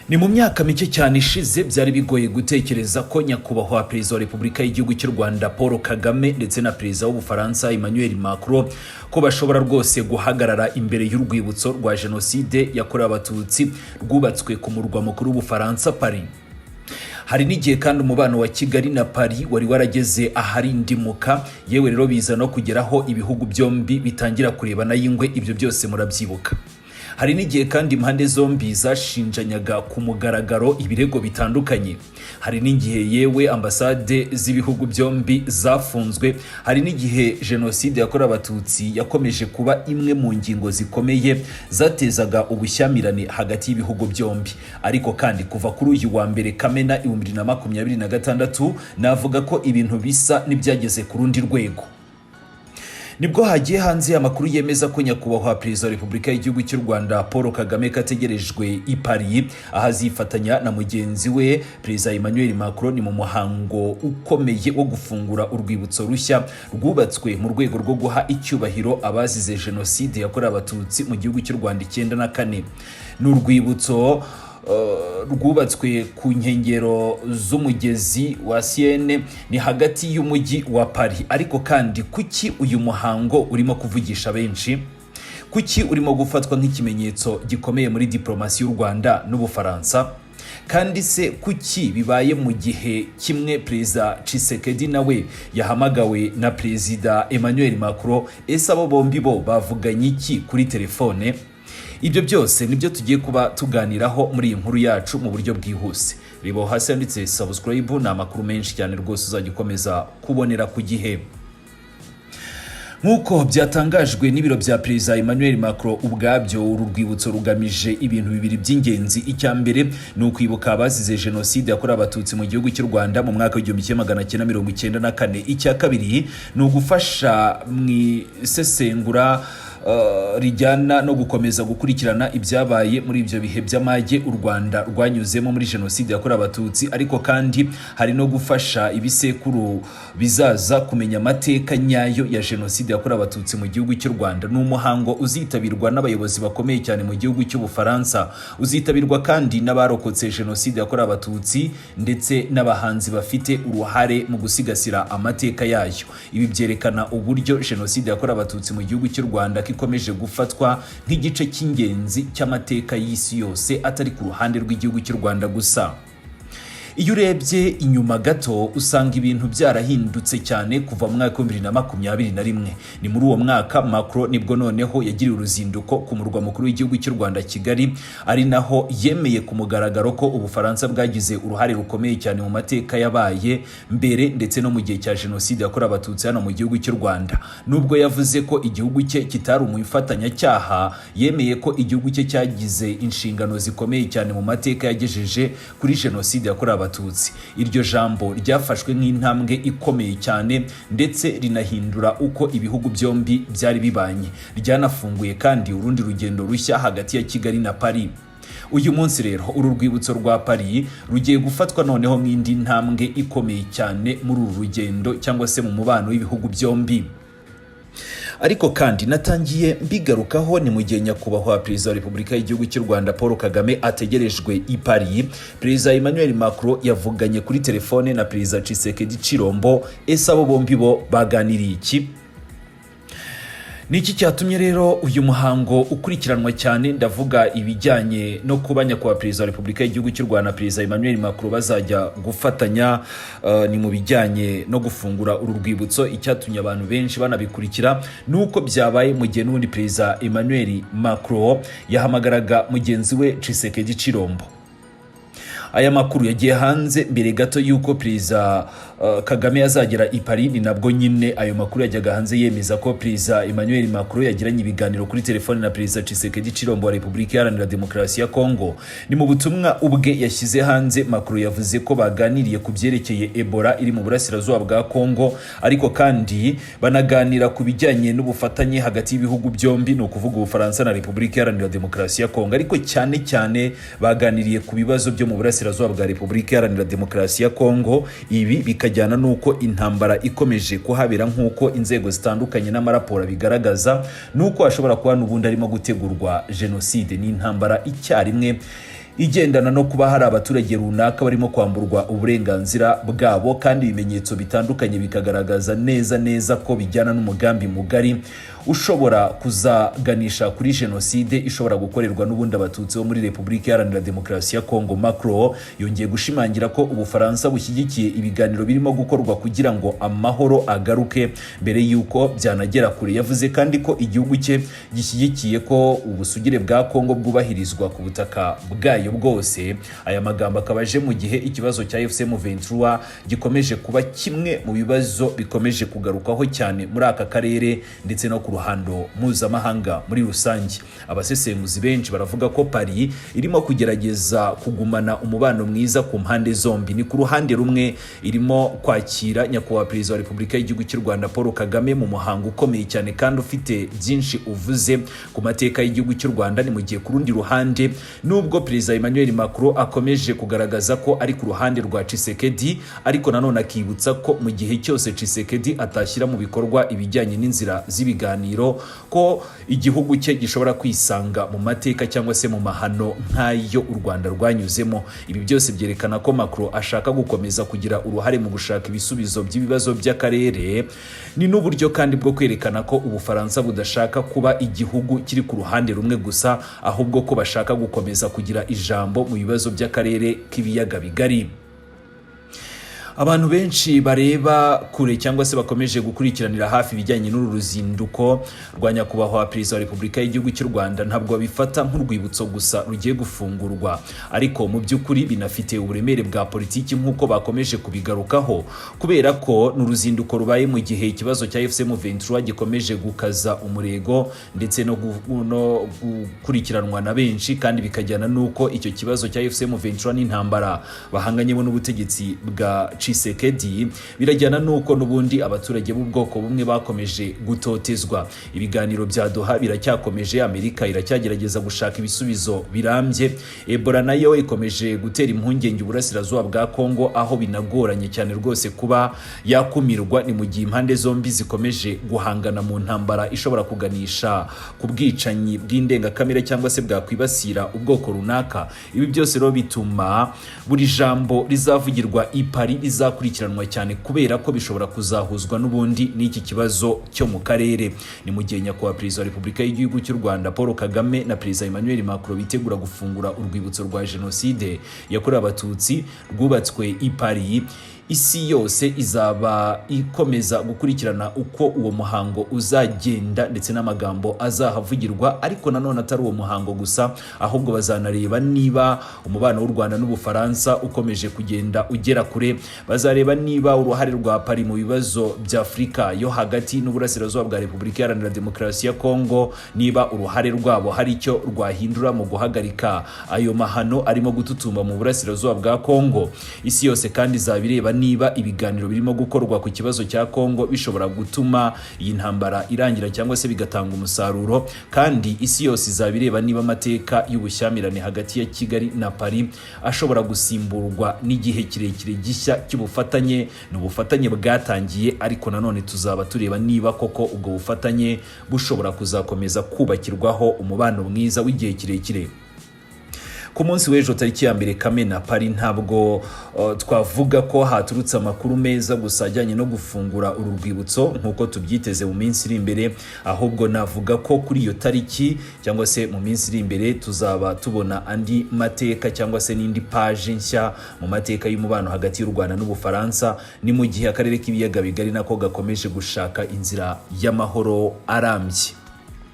Ni mu myaka mike cyane ishize byari bigoye gutekereza ko Nyakubahwa Perezida wa Repubulika y'Igihugu cy'u Rwanda Paul Kagame ndetse na Perezida w'Ubufaransa Emmanuel Macron ko bashobora rwose guhagarara imbere y'urwibutso rwa Jenoside yakorewe Abatutsi rwubatswe ku murwa mukuru w'Ubufaransa, Paris. Hari n'igihe kandi umubano wa Kigali na Paris wari warageze aharindimuka, yewe rero biza no kugeraho ibihugu byombi bitangira kurebana y'ingwe. Ibyo byose murabyibuka. Hari n'igihe kandi impande zombi zashinjanyaga ku mugaragaro ibirego bitandukanye. Hari n'igihe yewe ambasade z'ibihugu byombi zafunzwe. Hari n'igihe Jenoside yakorewe Abatutsi yakomeje kuba imwe mu ngingo zikomeye zatezaga ubushyamirane hagati y'ibihugu byombi. Ariko kandi kuva kuri uyu wa 1 Kamena 2026, navuga ko ibintu bisa n'ibyageze ku rundi rwego. Nibwo hagiye hanze amakuru yemeza ko Nyakubahwa Perezida wa Repubulika y'Igihugu cy'u Rwanda Paul Kagame kategerejwe i Paris, aho azifatanya na mugenzi we Perezida Emmanuel Macron ni mu muhango ukomeye wo gufungura urwibutso rushya rwubatswe mu rwego rwo guha icyubahiro abazize Jenoside yakorewe Abatutsi mu gihugu cy'u Rwanda 94. Ni urwibutso rwubatswe ku nkengero z'umugezi wa Seine, ni hagati y'umujyi wa Paris. Ariko kandi kuki uyu muhango urimo kuvugisha benshi? Kuki urimo gufatwa nk'ikimenyetso gikomeye muri diplomasi y'u Rwanda n'Ubufaransa? Kandi se kuki bibaye mu gihe kimwe Perezida Tshisekedi nawe yahamagawe na Perezida Emmanuel Macron? Ese abo bombi bo bavuganye iki kuri telefone? Ibyo byose nibyo tugiye kuba tuganiraho muri iyi nkuru yacu mu buryo bwihuse. Reba aho hasi handitse subscribe, ni amakuru menshi cyane rwose uzajya ukomeza kubonera ku gihe. Nk'uko byatangajwe n'ibiro bya Perezida Emmanuel Macron ubwabyo, uru rwibutso rugamije ibintu bibiri by'ingenzi. Icya mbere ni ukwibuka abazize Jenoside yakorewe Abatutsi mu gihugu cy'u Rwanda mu mwaka w'1994. Icya kabiri ni ugufasha mu isesengura rijyana no gukomeza gukurikirana ibyabaye muri ibyo bihe by'amage u Rwanda rwanyuzemo muri Jenoside yakorewe Abatutsi. Ariko kandi hari no gufasha ibisekuru bizaza kumenya amateka nyayo ya Jenoside yakorewe Abatutsi mu gihugu cy'u Rwanda. Ni umuhango uzitabirwa n'abayobozi bakomeye cyane mu gihugu cy'Ubufaransa, uzitabirwa kandi n'abarokotse Jenoside yakorewe Abatutsi ndetse n'abahanzi bafite uruhare mu gusigasira amateka yayo. Ibi byerekana uburyo Jenoside yakorewe Abatutsi mu gihugu cy'u Rwanda ko ikomeje gufatwa nk'igice cy'ingenzi cy'amateka y'isi yose, atari ku ruhande rw'igihugu cy'u Rwanda gusa. Iyo urebye inyuma gato, usanga ibintu byarahindutse cyane kuva mu mwaka wa 2021. Ni muri uwo mwaka Macron nibwo noneho yagiriye uruzinduko ku murwa mukuru w'igihugu cy'u Rwanda, Kigali, ari naho yemeye ku mugaragaro ko Ubufaransa bwagize uruhare rukomeye cyane mu mateka yabaye mbere ndetse no mu gihe cya Jenoside yakorewe Abatutsi hano mu gihugu cy'u Rwanda. Nubwo yavuze ko igihugu cye kitari umufatanyacyaha, yemeye ko igihugu cye cyagize inshingano zikomeye cyane mu mateka yagejeje kuri Jenoside yakorewe Abatutsi. Iryo jambo ryafashwe nk'intambwe ikomeye cyane, ndetse rinahindura uko ibihugu byombi byari bibanye. Ryanafunguye kandi urundi rugendo rushya hagati ya Kigali na Paris. Uyu munsi rero uru rwibutso rwa Paris rugiye gufatwa noneho nk'indi ntambwe ikomeye cyane muri uru rugendo cyangwa se mu mubano w'ibihugu byombi. Ariko kandi natangiye mbigarukaho, ni mu gihe Nyakubahwa Perezida wa Repubulika y'Igihugu cy'u Rwanda Paul Kagame ategerejwe i Paris, Perezida Emmanuel Macron yavuganye kuri telefone na Perezida Tshisekedi Chilombo. Ese abo bombi bo baganiriye iki? Ni iki cyatumye rero uyu muhango ukurikiranwa cyane? Ndavuga ibijyanye no kuba Nyakubahwa Perezida wa Repubulika y'Igihugu cy'u Rwanda, Perezida Emmanuel Macron bazajya gufatanya ni mu bijyanye no gufungura uru rwibutso. Icyatumye abantu benshi banabikurikira ni uko byabaye mu gihe n'ubundi Perezida Emmanuel Macron yahamagaraga mugenzi we Tshisekedi Chilombo. Aya makuru yagiye hanze mbere gato y'uko Perezida Kagame azagera i Paris. Ni nabwo nyine ayo makuru yajyaga hanze yemeza ko Perezida Emmanuel Macron yagiranye ibiganiro kuri telefone na Perezida Tshisekedi Chilombo wa Repubulika Iharanira Demokarasi ya Kongo. Ni mu butumwa ubwe yashyize hanze, Macron yavuze ko baganiriye ku byerekeye Ebola iri mu burasirazuba bwa Kongo, ariko kandi banaganira ku bijyanye n'ubufatanye hagati y'ibihugu byombi, ni ukuvuga Ubufaransa na Repubulika Iharanira Demokarasi ya Kongo. Ariko cyane cyane baganiriye ku bibazo byo mu burasirazuba bwa Repubulika Iharanira Demokarasi ya Kongo. Ibi bikajyana n'uko intambara ikomeje kuhabera, nk'uko inzego zitandukanye n'amaraporo bigaragaza, n'uko hashobora kuba n'ubundi harimo gutegurwa jenoside. Ni intambara icyarimwe Igendana no kuba hari abaturage runaka barimo kwamburwa uburenganzira bwabo, kandi ibimenyetso bitandukanye bikagaragaza neza neza ko bijyana n'umugambi mugari ushobora kuzaganisha kuri jenoside ishobora gukorerwa n'ubundi Abatutsi bo muri Repubulika Iharanira Demokarasi ya Kongo. Macron yongeye gushimangira ko Ubufaransa bushyigikiye ibiganiro birimo gukorwa kugira ngo amahoro agaruke mbere y'uko byanagera kure. Yavuze kandi ko igihugu cye gishyigikiye ko ubusugire bwa Kongo bwubahirizwa ku butaka bwayo bwose. Aya magambo akaba aje mu gihe ikibazo cya AFC M23 gikomeje kuba kimwe mu bibazo bikomeje kugarukwaho cyane muri aka karere ndetse no ku ruhando mpuzamahanga muri rusange. Abasesenguzi benshi baravuga ko Paris irimo kugerageza kugumana umubano mwiza ku mpande zombi. Ni ku ruhande rumwe irimo kwakira Nyakubahwa Perezida wa Repubulika y'igihugu cy'u Rwanda Paul Kagame mu muhango ukomeye cyane kandi ufite byinshi uvuze ku mateka y'igihugu cy'u Rwanda. Ni mu gihe ku rundi ruhande, nubwo Perezida Emmanuel Macron akomeje kugaragaza ko ari ku ruhande rwa Tshisekedi, ariko nanone akibutsa ko mu gihe cyose Tshisekedi atashyira mu bikorwa ibijyanye n'inzira z'ibiganiro, ko igihugu cye gishobora kwisanga mu mateka cyangwa se mu mahano nk'ayo u Rwanda rwanyuzemo. Ibi byose byerekana ko Macron ashaka gukomeza kugira uruhare mu gushaka ibisubizo by'ibibazo by'akarere. Ni n'uburyo kandi bwo kwerekana ko Ubufaransa budashaka kuba igihugu kiri ku ruhande rumwe gusa, ahubwo ko bashaka gukomeza kugira ijambo mu bibazo by'akarere k'Ibiyaga Bigari. Abantu benshi bareba kure cyangwa se bakomeje gukurikiranira hafi ibijyanye n'uru ruzinduko rwa Nyakubahwa Perezida wa Repubulika y'igihugu cy'u Rwanda, ntabwo babifata nk'urwibutso gusa rugiye gufungurwa, ariko mu by'ukuri binafite uburemere bwa politiki nk'uko bakomeje kubigarukaho, kubera ko ni uruzinduko rubaye mu gihe ikibazo cya AFC M23 gikomeje gukaza umurego ndetse no gukurikiranwa na benshi, kandi bikajyana n'uko icyo kibazo cya AFC M23 n'intambara bahanganyemo n'ubutegetsi bwa Tshisekedi, birajyana n'uko n'ubundi abaturage b'ubwoko bumwe bakomeje gutotezwa. Ibiganiro bya Doha biracyakomeje, Amerika iracyagerageza gushaka ibisubizo birambye. Ebola nayo ikomeje gutera impungenge uburasirazuba bwa Kongo, aho binagoranye cyane rwose kuba yakumirwa. Ni mu gihe impande zombi zikomeje guhangana mu ntambara ishobora kuganisha ku bwicanyi bw'indengakamere cyangwa se bwakwibasira ubwoko runaka. Ibi byose rero bituma buri jambo rizavugirwa i Paris rizakurikiranwa cyane, kubera ko bishobora kuzahuzwa n'ubundi n'iki kibazo cyo mu karere. Ni mu gihe Nyakubahwa Perezida wa Repubulika y'igihugu cy'u Rwanda Paul Kagame na Perezida Emmanuel Macron bitegura gufungura urwibutso rwa jenoside yakorewe Abatutsi rwubatswe i Paris. Isi yose izaba ikomeza gukurikirana uko uwo muhango uzagenda ndetse n'amagambo azahavugirwa, ariko nanone atari uwo muhango gusa, ahubwo bazanareba niba umubano w'u Rwanda n'Ubufaransa ukomeje kugenda ugera kure. Bazareba niba uruhare rwa Paris mu bibazo bya Afurika yo hagati n'uburasirazuba bwa Repubulika Iharanira Demokarasi ya Kongo, niba uruhare rwabo hari icyo rwahindura mu guhagarika ayo mahano arimo gututumba mu burasirazuba bwa Kongo. Isi yose kandi izaba ireba niba ibiganiro birimo gukorwa ku kibazo cya Kongo bishobora gutuma iyi ntambara irangira cyangwa se bigatanga umusaruro. Kandi isi yose izaba ireba niba amateka y'ubushyamirane hagati ya Kigali na Paris ashobora gusimburwa n'igihe kirekire gishya cy'ubufatanye. Ni ubufatanye bwatangiye, ariko nanone tuzaba tureba niba koko ubwo bufatanye bushobora kuzakomeza kubakirwaho umubano mwiza w'igihe kirekire. Ku munsi w'ejo tariki ya 1 Kamena, Paris ntabwo twavuga ko haturutse amakuru meza gusa ajyanye no gufungura uru rwibutso nk'uko tubyiteze mu minsi iri imbere, ahubwo navuga ko kuri iyo tariki cyangwa se mu minsi iri imbere tuzaba tubona andi mateka cyangwa se n'indi paje nshya mu mateka y'umubano hagati y'u Rwanda n'Ubufaransa. Ni mu gihe akarere k'Ibiyaga Bigari nako gakomeje gushaka inzira y'amahoro arambye.